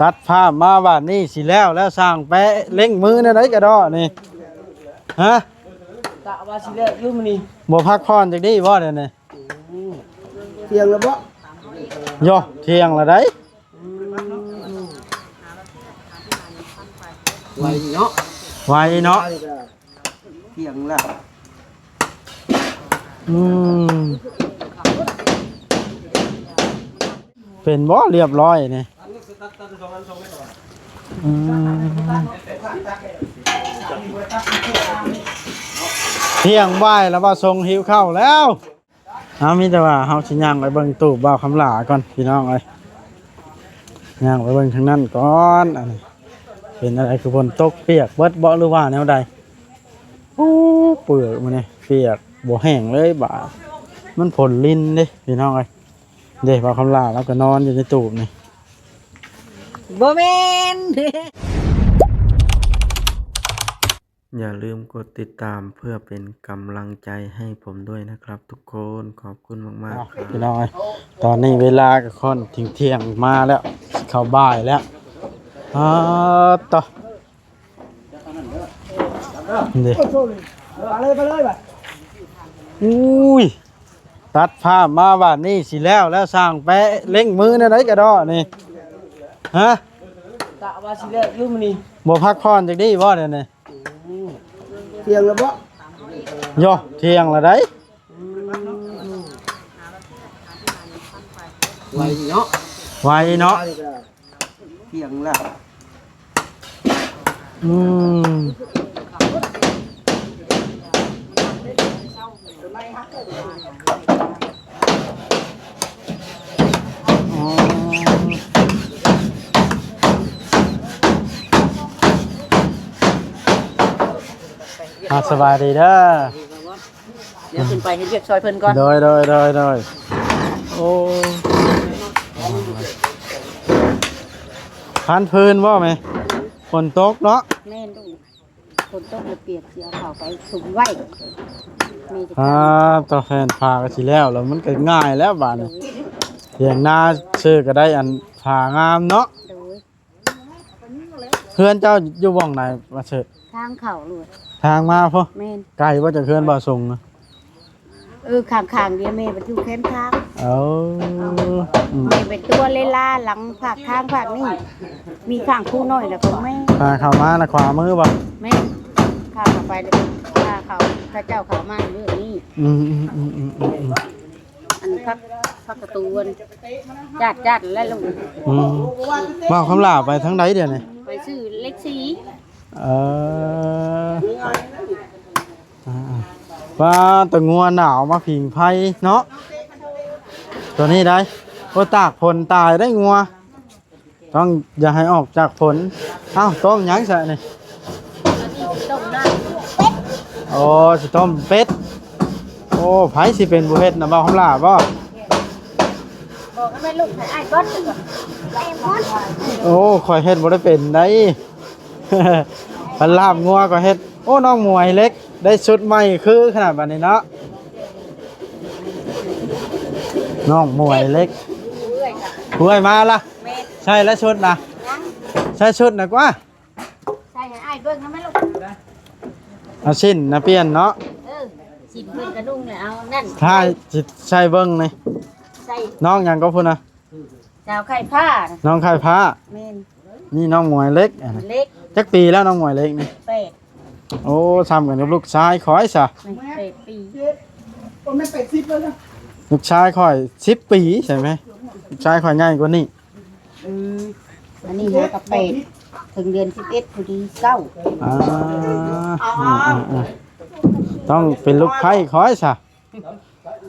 ຕັດພາບມາບາດນີ້ຊິແລ້ວແລ້ວ ຊ່າງແປະເລັ່ງມືແນວໃດກະດໍ້ນີ້ ຮະ? ກະວ່າຊິແລ້ວຢູ່ມື້ນີ້ ບໍ່ພັກຜ່ອນຈັກດີ້ບໍ່ດຽວນີ້? ອືມ ທ່ຽງແລ້ວບໍ່? ໂຢ ທ່ຽງແລ້ວໃດ໋. ອືມ ໄວເນາະ ໄວເນາະ ທ່ຽງແລ້ວ. ອືມ ເປັນບໍ່ລຽບຮ້ອຍນີ້? ອືມ ທ່ຽງບ່າຍແລ້ວ ບ່າວຊົງຫິວເຂົ້າແລ້ວ. ເອົາ ມີແຕ່ວ່າເຮົາຊິຍ່າງໄປເບິ່ງຕູບບ່າວຄຳຫຼ້າກ່ອນພີ່ນ້ອງເອີຍ ຍ່າງໄປເບິ່ງທາງນັ້ນກ່ອນ. ອັນນີ້ເປັນອະໄລ ຄືຝົນຕົກປຽກເບິດບໍ່ ຫຼືວ່າແນວໃດ? ໂອ້ ເປືອກມື້ນີ້ປຽກ ບໍ່ແຫ້ງເລີຍບາດ ມັນຝົນລິນເດ້ພີ່ນ້ອງເອີຍ. ເດ້ ບ່າວຄຳຫຼ້າລາວກໍນອນຢູ່ໃນຕູບນີ້ ບໍ່ແມ່ນ. อย่าลืมกดติดตามเพื่อเป็นกำลังใจให้ผมด้วยนะครับทุกคน ขอบคุณมากๆ ครับ ພີ່ນ້ອງເອີຍ ຕອນນີ້ເວລາກໍຄ່ອນທ່ຽງໆມາແລ້ວ ເຂົ້າບ່າຍແລ້ວ. ອາ ຕະ ນີ້ ອຸ້ຍ ຕັດພາບມາບາດນີ້ຊິແລ້ວແລ້ວ ຊ່າງແປະເລັ່ງມືແນວໃດກະດໍ້ນີ້ ຮະ? ກະວ່າຊິແລ້ວຢູ່ມື້ນີ້ ບໍ່ພັກຜ່ອນຈັກດີ້ບໍ່ດຽວນີ້? ອືມ ທ່ຽງແລ້ວບໍ່? ໂຢ ທ່ຽງແລ້ວໃດ໋. ອືມ ໄວເນາະ ໄວເນາະ ທ່ຽງແລ້ວ. ອືມ ອ່າ ສະບາຍດີເດີ. ດຽວຂຶ້ນໄປເຮັດວຽກຊ່ອຍເພິ່ນກ່ອນ. ໂດຍ ໂດຍ ໂດຍ ໂດຍ. ໂອ້ ພັນພື້ນບໍ່ແມ່? ຝົນຕົກເນາະ. ແມ່ນລູກ ຝົນຕົກລະປຽກ ຊິເອົາເຂົ້າໄປຊຸມໄວ້. ມີແຕ່ ອ່າ ຕາແຟນຜ້າກໍຊິແລ້ວ ແລ້ວມັນກໍງ່າຍແລ້ວບາດນີ້. ໂດຍ ຖຽງນາຊື່ກໍໄດ້ອັນຜ້າງາມເນາະ. ໂດຍ. ເຮືອນເຈົ້າຢູ່ບ່ອນໃດວ່າເສີດ? ທາງເຂົ້າໂລດ ທາງມາພຸ້ນ. ແມ່ນ. ໄກບໍ່ຈາກເຮືອນບ່າວຊົງ? ເອີ ຂ້າງໆດຽວ ແມ່ບັດຢູ່ແຄມທາງ. ເອີ ອືມ ແມ່ເປັນຕົວເລລາຫຼັງພາກທາງພາກນີ້ ມີຂ້າງພູນ້ອຍແລ້ວຂອງແມ່. ຂ້າເຂົ້າມານະຂວາມືບໍ່? ແມ່ນ. ຂ້າເຂົ້າໄປແລ້ວ ຂ້າເຂົ້າ ເຂົາເຈົ້າເຂົ້າມາເລື່ອງນີ້. ອືມໆໆໆໆ. ອັນພັກ ພັກກະຕູອັນຈາດໆ ແລ້ວລູກ. ອືມ ບ່າວຄຳຫຼ້າໄປທາງໃດດຽວນີ້? ໄປຊື້ເຫຼັກສີ. ເອີ ອ່າໆ ວ່າແຕ່ງົວໜາວມາຜິງໄຟເນາະ ຕົວນີ້ໄດ໋. ໂອ້ ຕາກຝົນຕາຍໄດ໋ງົວ. ຕ້ອງຢ່າໃຫ້ອອກຈາກຝົນ. ອ້າວ ຕົ້ມຫຍັງຊະນີ້? ຕົ້ມນ້ຳເປັດ. ໂອ້ ຊິຕົ້ມເປັດ. ໂອ້ ໃຜຊິເປັນຜູ້ເຮັດນະ ບ່າວຄຳຫຼ້າບໍ່? ບອກໃຫ້ແມ່ລູກໃຫ້ອ້າຍເບິດ. ໂອ້ ຂ້ອຍເຮັດບໍ່ໄດ້ເປັນໃດ໋. ຄັນລາບງົວກໍເຮັດ. ໂອ້ ນ້ອງໝວຍເລັກ ໄດ້ຊຸດໃໝ່ຄືຂະໜາດບາດນີ້ເນາະ. ນ້ອງໝວຍເລັກ ເອື້ອຍມາລະ. ແມ່ນ. ໃສ່ລະຊຸດນະ ຍັງ ໃສ່ຊຸດນະກວ່າ. ໃສ່ໃຫ້ອ້າຍເບິ່ງນຳແມ່ລູກ. ເອົາສິ້ນນະປ່ຽນເນາະ. ເອີ ສິ້ນເພິ່ນກະນຸ່ງແລ້ວ ເອົານັ້ນ ຖ້າຊິໃສ່ເບິ່ງນີ້. ໃສ່ ນ້ອງຫຍັງກໍພຸ້ນນະ? ສາວໄຂ່ພ້າ. ນ້ອງໄຂ່ພ້າ. ແມ່ນ. ນີ້ນ້ອງໝວຍເລັກ. ເລັກ. ຈັກປີແລ້ວນ້ອງໝວຍເລັກນີ້? ແປດ. ໂອ້ ສ່ຳກັນກັບລູກຊາຍຂ້ອຍຊະ. ແມ່ນ ແປດປີ. ລູກຊາຍຂ້ອຍສິບປີໃຊ່ໄໝ? ລູກຊາຍຂ້ອຍໃຫຍ່ກວ່ານີ້. ອືມ ອັນນີ້ຫາກະແປດ ເຖິງເດືອນສິບເອັດພໍດີເກົ້າ. ອ່າ ອ່າໆໆ ຕ້ອງເປັນລູກໃພ້ຂ້ອຍຊະ.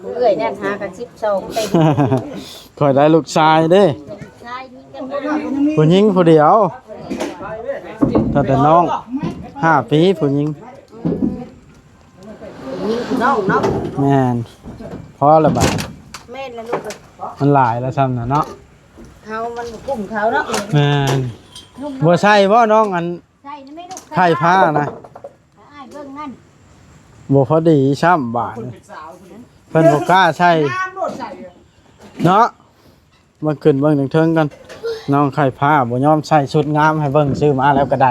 ເອື້ອຍນັ້ນຫາກັນສິບສອງເຕັມ. ຂ້ອຍໄດ້ລູກຊາຍເດ້. ຊາຍຍິງກັນມາ ຜູ້ຍິງຜູ້ດຽວ. ຕັ້ງແຕ່ນ້ອງຫ້າປີ ຜູ້ຍິງ. ອືມ ຍິງນ້ອງເນາະ. ແມ່ນ. ພໍລະບາດ. ແມ່ນລະລູກເອີຍ. ມັນຫຼາຍລະຊ່ຳນະເນາະ. ເຮົາມັນບໍ່ກຸ້ມເຂົາເນາະ. ແມ່ນ. ບໍ່ໃສ່ບໍ່ນ້ອງອັນ ໃສ່ນະແມ່ລູກ ໄຂ່ພ້ານະ. ໃຫ້ອ້າຍເບິ່ງນັ້ນ. ບໍ່ພໍດີຊ້ຳບາດນີ້. ເພິ່ນບໍ່ກ້າໃສ່ເນາະ. ມາຂຶ້ນເບິ່ງເທິງໆກັນ. ນ້ອງໄຂ່ຟ້າບໍ່ຍອມໃສ່ຊຸດງາມໃຫ້ເບິ່ງ ຊື້ມາແລ້ວກໍໄດ້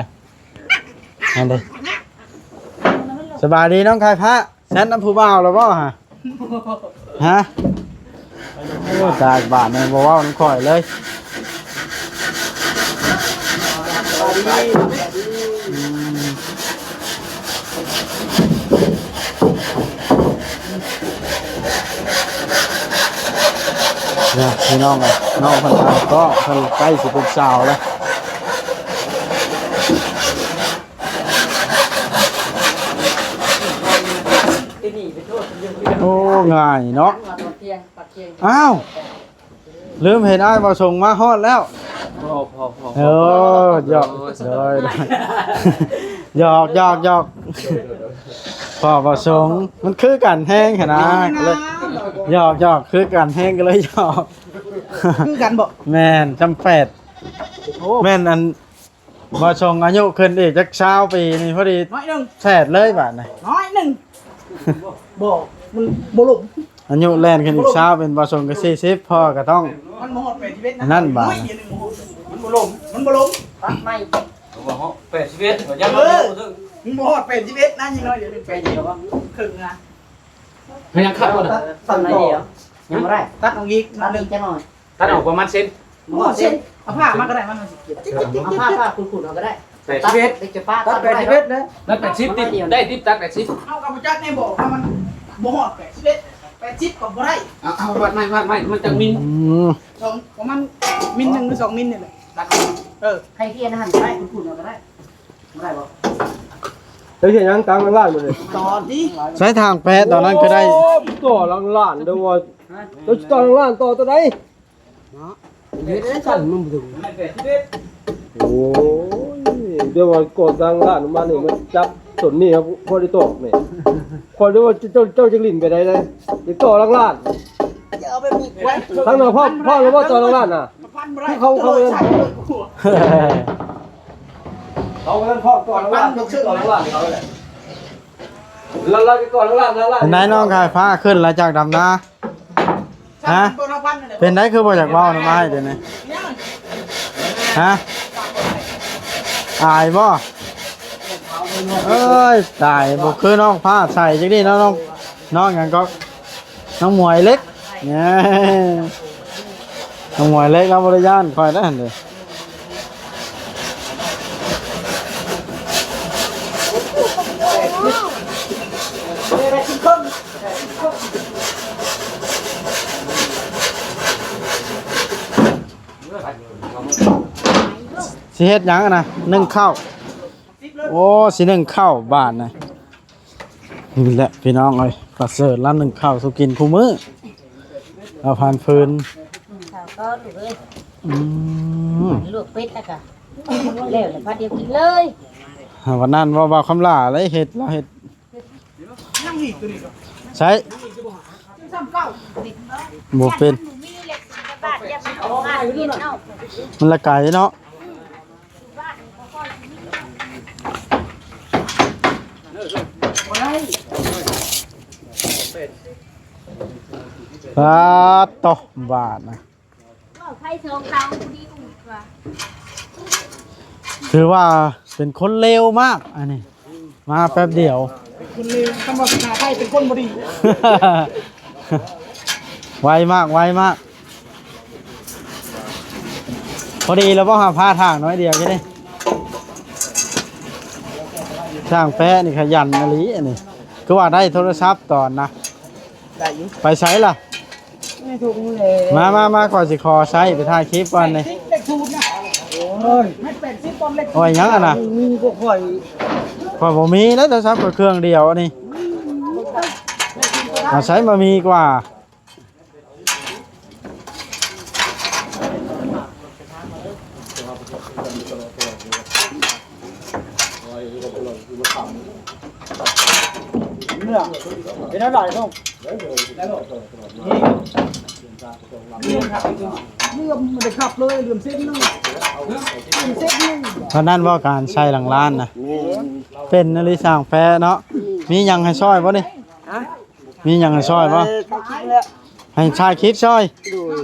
ນັ້ນເດ້. ສະບາຍດີນ້ອງໄຂ່ຟ້າ ແຊັດນຳຜູ້ບ່າວແລ້ວບໍ່ຫະ? ຮະ? ໂອ້ ຕາຍ ບາດນີ້ບໍ່ເວົ້ານຳຂ້ອຍເລີຍ. ອືມ ນະ ພີ່ນ້ອງເອີຍ ນ້ອງເພິ່ນກໍ ເພິ່ນໃກ້ຊິເປັນສາວແລ້ວ. ໂອ້ ງ່າຍເນາະ. ອ້າວ ລືມເຫັນອ້າຍບໍ່ສົ່ງມາຮອດແລ້ວ. ພໍ ພໍ ພໍ ເອີ ຢອກ ໂດຍ ໂດຍ ຢອກ ຢອກ ຢອກ ພໍບໍ່ສົ່ງ ມັນຄືກັນແຮງຫັ້ນນະ ກໍເລີຍ ຢອກ ຢອກ ຄືກັນແຮງ ກໍເລີຍຢອກ. ຄືກັນບໍ່? ແມ່ນ ຈຳແປດ. ໂອ້ ແມ່ນ ອັນ ບໍ່ສົ່ງອາຍຸຂຶ້ນອີກຈັກຊາວປີນີ້ ພໍດີ ນ້ອຍໜຶ່ງ ແສດເລີຍບາດນີ້ ນ້ອຍໜຶ່ງ. ບໍ່ ມັນບໍ່ລົງ ອາຍຸແລ່ນຂຶ້ນອີກຊາວ ເປັນບໍ່ສົ່ງກໍສີ່ສິບ ພໍກໍຕ້ອງ ມັນບໍ່ຮອດແປດສິບເອັດນະ ອັນນັ້ນບາດ ນ້ອຍດຽວໜຶ່ງ ມັນບໍ່ລົງ ມັນບໍ່ລົງ ຕັດໃໝ່ ບໍ່ຮອດແປດສິບເອັດ ຍັງບໍ່ເຖິງ ມັນບໍ່ຮອດແປດສິບເອັດນະ ຍັງນ້ອຍດຽວໜຶ່ງ ແປດສິບເອັດ ເຄິ່ງນະ ມັນຍັງຂາດບໍ່ນະ ຕັດໜ້ອຍດຽວ ຍັງບໍ່ໄດ້ ຕັດອອກອີກ ຕັດອີກຈັກໜ້ອຍ. ຕັດອອກປະມານເຊັນ ບໍ່ເຊັນ ເອົາຜ້າມາກໍໄດ້ ມັນຊິເກັບ ເອົາຜ້າ ຜ້າຂູດໆ ເອົາກໍໄດ້ ແປດສິບເອັດ ຕັດເລັກຈະປາ ຕັດແປດສິບເອັດເນາະ ຕັດແປດສິບຕິ ໄດ້ຕິ ຕັດແປດສິບ ເຮົາກໍບໍ່ຈັກແນ່ ບອກວ່າມັນບໍ່ຮອດແປດສິບເອັດ ແປດສິບກໍບໍ່ໄດ້ ເອົາ ເອົາວັດໃໝ່ ວັດໃໝ່ ມັນຈັກມິນ ອືມ ສອງ ປະມານມິນໜຶ່ງ ຫຼື ສອງມິນນີ້ແຫຼະ ຕັດ ເອີ ໃຫ້ທີ່ອັນນັ້ນກໍໄດ້ ຂູດໆ ເອົາກໍໄດ້ ບໍ່ໄດ້ບໍ່ ເຮັດຫຍັງກາງຫຼັງລ້ານມື້ນີ້ ຕໍ່ຕິ ໃຊ້ທາງແປະຕອນນັ້ນກໍໄດ້ ໂອ້ ຕໍ່ຫຼັງລ້ານເດີວ່າ ເຈົ້າຊິຕໍ່ຫຼັງລ້ານຕໍ່ຕົວໃດ? ເນາະ ເຮັດໄດ້ຊັ້ນມັນບໍ່ເຖິງ ໂອ້ຍ ດຽວວ່າກໍ່ສ້າງຮ້ານມານີ້ ມາຈັບຕົ້ນນີ້ ພໍໄດ້ຕອກນີ້ ຂ້ອຍເລີຍວ່າເຈົ້າ ເຈົ້າຈະຫຼິ້ນໄປໃດໄດ ຈະຕໍ່ຫຼັງລ້ານ ຈະເອົາໄປປູກໄວ້ ທາງໜ້າພ້ອມ ພ້ອມແລ້ວບໍ່ຕໍ່ຫຼັງລ້ານນະ ພັນບໍ່ໄດ້ ຄືເຂົາ ເຂົາ ເຂົານັ້ນພ້ອມຕໍ່ຫຼັງລ້ານ ຕໍ່ຫຼັງລ້ານເຂົາແຫຼະ ແລ້ວ ແລ້ວຈະຕໍ່ຫຼັງລ້ານ ຫຼັງລ້ານ ເປັນໃດນ້ອງກາຍຟ້າ ຂຶ້ນແລ້ວຈາກດຳນາ? ຮະ ເປັນໃດຄືບໍ່ຢາກເວົ້ານຳອ້າຍດຽວນີ້? ຮະ ອາຍບໍ່? ເອີຍ ຕາຍ ບໍ່ຄືນ້ອງຟ້າໃສຈັກນີ້ເນາະ ນ້ອງ ນ້ອງຫຍັງກໍ ນ້ອງໝວຍເລັກ ແນ່ ນ້ອງໝວຍເລັກລາວບໍ່ໄດ້ຢ້ານຂ້ອຍເດ້ຫັ້ນເດ້. ຊິເຮັດຫຍັງຫັ້ນນະ? ໜຶ້ງເຂົ້າ. ໂອ້ ຊິໜຶ້ງເຂົ້າບາດນະ. ນີ້ແຫຼະພີ່ນ້ອງເອີຍ ປາເສີດລາວໜຶ້ງເຂົ້າສູ່ກິນຄູ່ມື້ ລາວຜ່ານຟືນ. ເຂົ້າກໍລູກເອີຍ. ອືມ ລວກເປັດແລ້ວກະ ແລ້ວແລ້ວ ພາດດຽວກິນເລີຍ. ຫາ ວັນນັ້ນເວົ້າ ເວົ້າຄຳຫຼ້າເລີຍ ເຮັດ ລາວເຮັດ ໃຊ້ ບໍ່ເປັນ ມັນລະໄກເນາະ. ປາດໂຕ ບາດນະ ເວົ້າໄທສອງເຕົາຜູ້ດີອູດວ່າ ຖືວ່າເປັນຄົນເລວມາກ ອັນນີ້ ມາແປັບດຽວ ເປັນຄົນເລວ ຄຳວ່າພາໄທເປັນຄົນບໍ່ດີ ໄວມາກ ໄວມາກ. ພໍດີແລ້ວບໍ່ຫາ ພາທາງໜ້ອຍດຽວນີ້ ຊ່າງແປະນີ້ຂະຫຍັນອີ່ຫຼີ ອັນນີ້ ຄືວ່າໄດ້ໂທລະສັບຕອນນະ ໄດ້ຢູ່ ໄປໃສລະ? ໃນຖົງນີ້ແຫຼະ ມາ ມາ ມາ ຂ້ອຍຊິຂໍໃຊ້ໄປຖ່າຍຄລິບກ່ອນນີ້ ເລກສູດນະ ໂອ້ຍ ແມັດແປດສິບ ຕອນເລກ ໂອ້ຍ ຫຍັງອັນນະ ມີ ມີບໍ່ຄ່ອຍ ຂ້ອຍບໍ່ມີເດ້ ໂທລະສັບຂ້ອຍເຄື່ອງດຽວອັນນີ້ ອາໄສມາມີກວ່າ. ເປັນແນວໃດນ້ອງ? ເລື່ອມ ບໍ່ໄດ້ຂັບເລີຍ ເຫຼື້ອມເສັ້ນໜຶ່ງ ເຫຼື້ອມເສັ້ນໜຶ່ງ. ເທົ່ານັ້ນບໍ່ ການໃສ່ຫຼັງລ້ານນະ ແມ່ນ ເປັນອີ່ຫຼີ ຊ່າງແປະເນາະ. ມີຫຍັງໃຫ້ຊ່ອຍບໍ່ນີ້? ຮະ? ມີຫຍັງໃຫ້ຊ່ອຍບໍ່? ເອີ ຖ່າຍຄລິບແລ້ວ ໃຫ້ຖ່າຍຄລິບຊ່ອຍ. ໂດຍ.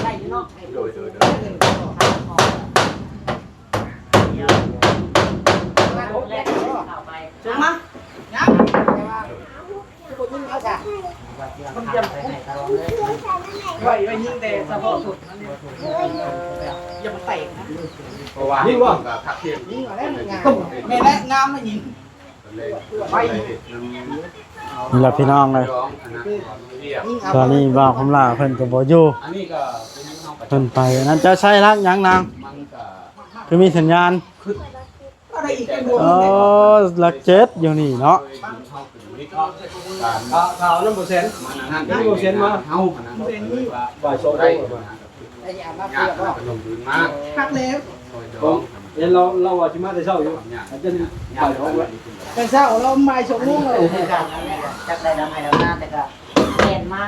ໂດຍ ໂດຍ ໂດຍ ເອົາມາ ຍັງ ໄວ້ ໄວ້ຍິງແຕ່ສະເພາະສົດມັນ ຢ່າມັນແຕກນະ ເພາະວ່າຍິງບໍ່ ມັນກໍຄັກທຽງ ຍິງເອົາແລ້ວ ແມ່ນແຫຼະ ງາມມາຍິງ ນີ້ລະພີ່ນ້ອງເອີຍ ຕອນນີ້ບ່າວຄຳຫຼ້າເພິ່ນກໍບໍ່ຢູ່ ເພິ່ນໄປອັນນັ້ນ ເຈົ້າໃຊ້ຫຼັກຫຍັງນາງ ຄືມີສັນຍານ ເອີ ຫຼັກເຈັດຢູ່ນີ້ເນາະ ຖ້າເອົານຳບໍ່ແສນ ນຳບໍ່ແສນມາ ບ່າຍສອງໂມງ ຍາກນະ ຂະໜົມບືນມາ ຄັກແລ້ວ ເຫັນລາວ ລາວວ່າຊິມາແຕ່ເຊົ້າຢູ່ ອາດຈະບ່າຍສອງແລ້ວ ແຕ່ເຊົ້າລາວບ່າຍສອງໂມງແລ້ວ ຈັກໄດ້ດຳໄຮ່ດຳນາ ແຕ່ກະແລ່ນມາ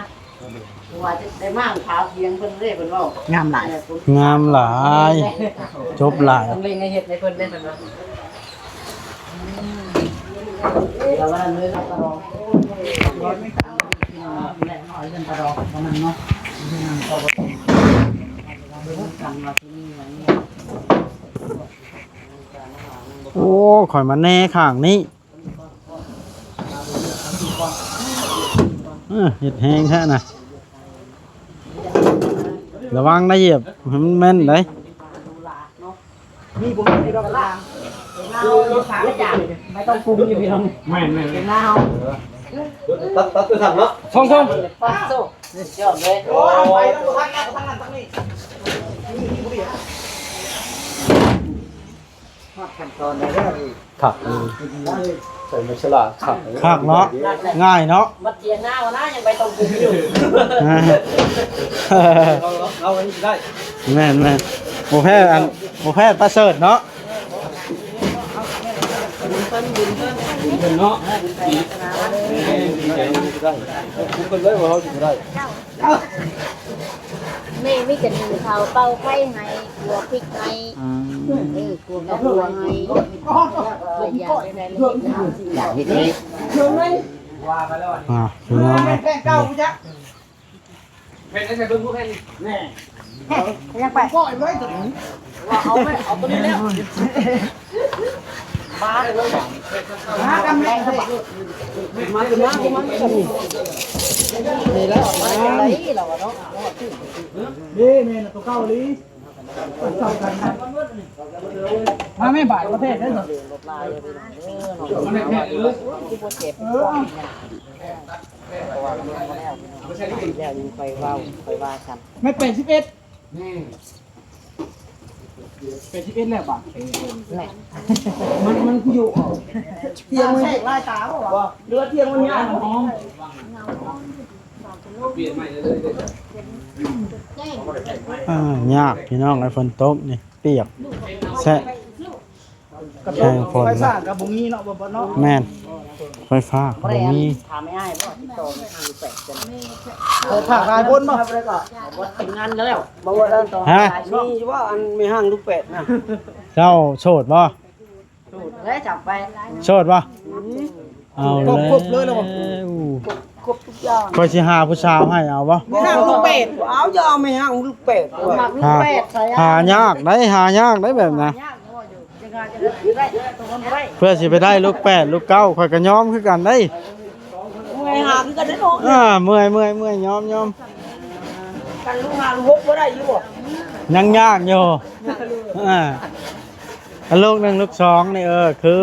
ວ່າຈະໄດ້ມາຂາວທຽງເພິ່ນເດ້ ເພິ່ນເວົ້າ ງາມຫຼາຍ ເອີ ງາມຫຼາຍ ຈົບຫຼາຍ ຕ້ອງເລັ່ງໃຫ້ເຮັດໃຫ້ເພິ່ນເດ້ ເພິ່ນວ່າ ດຽວວ່າເລີຍນະ ຕະຫຼອງ ເພິ່ນຕະຫຼອງປະມານເນາະ ໂອ້ ຂ້ອຍມາແນ່ຂ້າງນີ້ ເອີ ເຮັດແຮງແທ້ນະ ລະວັງນະ ຢຽບໃຫ້ມັນແມ່ນໄດ໋. ມີບໍ່ມີດອກກະລາງ ເຮົາສາມຈານ ໄປຕ້ອງປຸງຢູ່ພີ່ນ້ອງ ແມ່ນໆ ເປັນໜ້າເຮົາ ຕັດ ຕັດຕົວທັນເນາະ ຊ່ອງໆ ປັດໂຊ ຍອດເລີຍ ໂອ້ຍ ໄປແລ້ວ ບໍ່ທັນແລ້ວ ບໍ່ທັນນັ້ນທັງນີ້ ມີ ມີບໍ່ມີ ຮອດຂັ້ນຕອນໃດແລ້ວນີ້ ຄັກ ເອີ ໃສ່ໄມ້ສະຫຼາກ ຄັກ ຄັກເນາະ ງ່າຍເນາະ ມາຖຽງນາວ່ານາ ຍັງໄປຕ້ອງປຸງຢູ່ ເອົາ ເອົາ ເອົາອັນນີ້ໄດ້ ແມ່ນໆ ບໍ່ແພ້ອັນ ບໍ່ແພ້ປະເສີດເນາະ ເນາະ ແມ່ມີແຕ່ໜຶ້ງເຂົ້າເປົ່າໄຂ່ໃຫ້ ຂົ້ວພິກໃຫ້ ອືມ ເອີ ຂົ້ວເຂົ້າຂົ້ວໃຫ້ ຢາກເຮັດເອງ ອ່າ ພີ່ນ້ອງ ແມ່ນເກົ່າຈັກ ແມ່ນໃສ່ເບິ່ງຜູ້ແມ່ນນີ້ ແມ່ ຍັງໄປ ບໍ່ໄດ້ຕົວນີ້ ວ່າເອົາໄປ ເອົາຕົວນີ້ແລ້ວ ມາເລີຍ ມາກັນແມ່ ມາ ມາ ມາ ມາ ນີ້ແຫຼະ ມາ ນີ້ແມ່ນຕົວເກົ່າອີ່ຫຼີ ມາແມ່ ບາດປະເທດເດ້ ເອີ ແລ້ວຍັງຄ່ອຍເວົ້າ ຄ່ອຍວ່າກັນ ແມ່ນແປດສິບເອັດ ແປດສິບເອັດແລ້ວບາດ ແມ່ນ ມັນ ມັນຄືຢູ່ ທຽງມັນແຊກລາຍຕາບໍ່ວະ ບໍ່ ຫຼືວ່າທຽງມັນຍາວ ເອີ ຍາກພີ່ນ້ອງເອີຍ ຝົນຕົກນີ້ປຽກແຊະ ແຮງຝົນ ໄຟຟ້າກໍບໍ່ມີເນາະ ບໍ່ ບໍ່ເນາະ ແມ່ນ ໄຟຟ້າກໍບໍ່ມີ ຖາມໄອ້ອ້າຍບໍ່ ຕິດຕໍ່ທາງແປດກັນ ເອີ ຝາກຫຼາຍຄົນບໍ່ ບໍ່ເປັນງານແລ້ວ ບໍ່ວ່າ ຮະ ມີຢູ່ວ່າອັນແມ່ຮ້າງລູກແປດນະ ເຈົ້າໂສດບໍ່? ໂສດແລ້ວຈັບໄປ ໂສດບໍ່? ອືມ ເອົາແລ້ວ ຄົບເລີຍແລ້ວບໍ່? ຄົບ ຄົບທຸກຢ່າງ ຂ້ອຍຊິຫາຜູ້ສາວໃຫ້ເອົາບໍ່? ແມ່ຮ້າງລູກແປດ ເອົາ ຢ່າເອົາແມ່ຮ້າງລູກແປດ ມັກລູກແປດໃສ່ ຫາຍາກໄດ໋ ຫາຍາກໄດ໋ແບບນະ ເພື່ອຊິໄປໄດ້ລູກແປດລູກເກົ້າ ຂ້ອຍກໍຍອມຄືກັນໄດ໋ ເມື່ອຍຫາຄືກັນເດ້ເນາະ ເອີ ເມື່ອຍ ເມື່ອຍ ເມື່ອຍ ຍອມ ຍອມ ຄັນລູກຫ້າລູກຫົກບໍ່ໄດ້ຢູ່ບໍ່? ຍັງຍາກຢູ່ ອ່າ ອັນລູກໜຶ່ງລູກສອງນີ້ ເອີ ຄື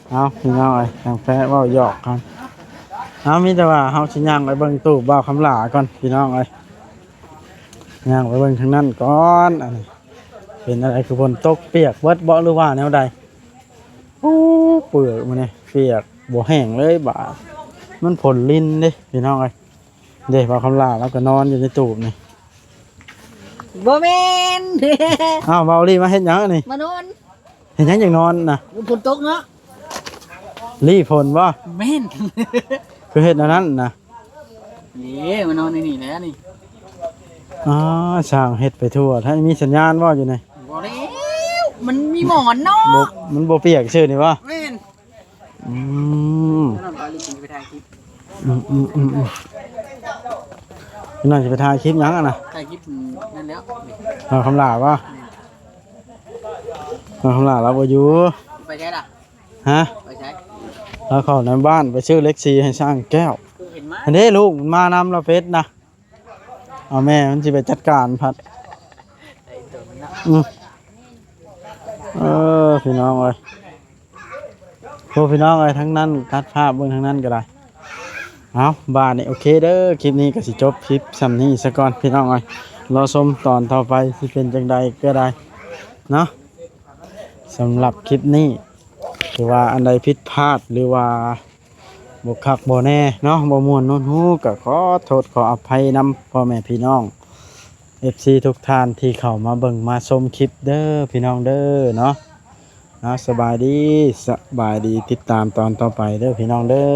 ເອົາ ພີ່ນ້ອງເອີຍ ທາງແພະເວົ້າຫຍອກກັນ ເອົາ ມີແຕ່ວ່າເຮົາຊິຍ່າງໄປເບິ່ງຕູ້ບ່າວຄຳຫຼ້າກ່ອນ ພີ່ນ້ອງເອີຍ ຍ່າງໄປເບິ່ງທາງນັ້ນກ່ອນ ອັນນີ້ເປັນອະໄລ ຄືຝົນຕົກປຽກເບິດບໍ່ ຫຼືວ່າແນວໃດ? ໂອ້ ເປືອກມື້ນີ້ປຽກ ບໍ່ແຫ້ງເລີຍບາດ ມັນຝົນລິນເດ້ ພີ່ນ້ອງເອີຍ ເດ້ ບ່າວຄຳຫຼ້າລາວກໍນອນຢູ່ໃນຕູບນີ້ ບໍ່ແມ່ນ ອ້າວ ບ່າວລີມາເຮັດຫຍັງອັນນີ້? ມານອນ ເຮັດຫຍັງຈັ່ງນອນນະ? ຝົນຕົກເນາະ ລີ້ຝົນບໍ່? ແມ່ນ ຄືເຮັດແນວນັ້ນນະ? ນີ້ ມານອນໃນນີ້ແຫຼະນີ້ ອໍ ຊ່າງເຮັດໄປທົ່ວ ຖ້າມີສັນຍານບໍ່ຢູ່ນີ້? ບໍ່ແລ້ວ ມັນມີໝອນເນາະ ບໍ່ ມັນບໍ່ປຽກຊື່ນີ້ບໍ່? ແມ່ນ ອືມ ອືມ ອືມ ອືມ ອືມ ພີ່ນ້ອງຊິໄປຖ່າຍຄລິບຫຍັງຫັ້ນນະ? ຖ່າຍຄລິບນັ້ນແຫຼ້ວ ນ້ອງຄຳຫຼ້າບໍ່? ນ້ອງຄຳຫຼ້າລາວບໍ່ຢູ່. ໄປໃສລະ? ຮະ? ໄປໃສ? ລາວເຂົ້າໃນບ້ານໄປຊື້ເຫຼັກສີໃຫ້ຊ່າງແກ້ວ. ຄືເຫັນມາ ອັນນີ້ລູກມັນມານຳລາວເປັດນະ. ເອົາແມ່ມັນຊິໄປຈັດການພັດ. ໄອ້ໂຕມັນເນາະ ອືມ ເອີ ພີ່ນ້ອງເອີຍ ໂອ້ ພີ່ນ້ອງເອີຍ ທາງນັ້ນຕັດພາບເບິ່ງທາງນັ້ນກໍໄດ້. ເອົາ ບາດນີ້ໂອເຄເດີ ຄລິບນີ້ກໍຊິຈົບຄລິບສ່ຳນີ້ສາກ່ອນ ພີ່ນ້ອງເອີຍ. ລໍຊົມຕອນຕໍ່ໄປຊິເປັນຈັ່ງໃດກໍໄດ້ເນາະ. ສຳລັບຄລິບນີ້ ຖືວ່າອັນໃດຜິດພາດ ຫຼືວ່າບໍ່ຄັກບໍ່ແນ່ເນາະ ບໍ່ມ່ວນນົດຫູ ກໍຂໍໂທດຂໍອະໄພນຳພໍ່ແມ່ພີ່ນ້ອງ ເອັຟຊີ ທຸກທ່ານທີ່ເຂົ້າມາເບິ່ງມາຊົມຄລິບເດີພີ່ນ້ອງເດີເນາະ. ເອົາ ສະບາຍດີ ສະບາຍດີ ຕິດຕາມຕອນຕໍ່ໄປເດີພີ່ນ້ອງເດີ.